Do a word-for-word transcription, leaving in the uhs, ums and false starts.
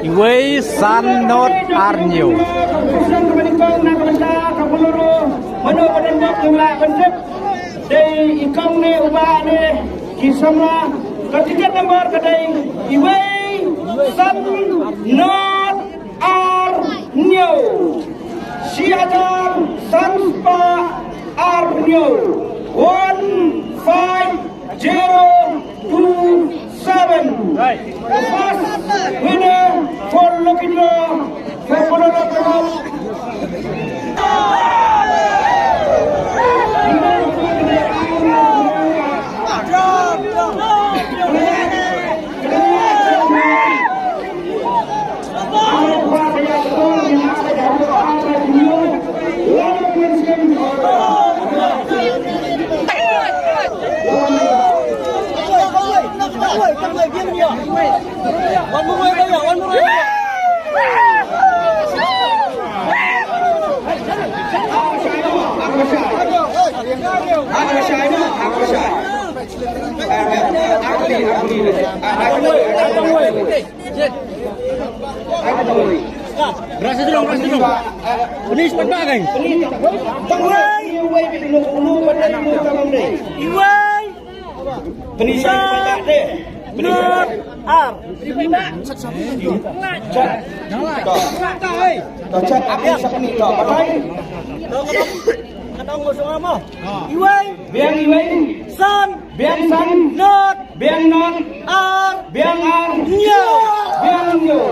Iwei san not ar hynñiew. Dei i kong ne u bah ne ki samla, ka tiket number ka dei iwei san not ar hynñiew. Shi hajar san spah ar hynñiew. One five zero two seven. First winner for lucky draw for Bolero Club. Ras dulu, ras dulu. Ini cepat banget, kan? Iwei. Iwei. Not ar. Iwei. Biang iwei. San. Biang san. Not. Biang not. Ar. Biang ar. Hynñiew. Biang hynñiew.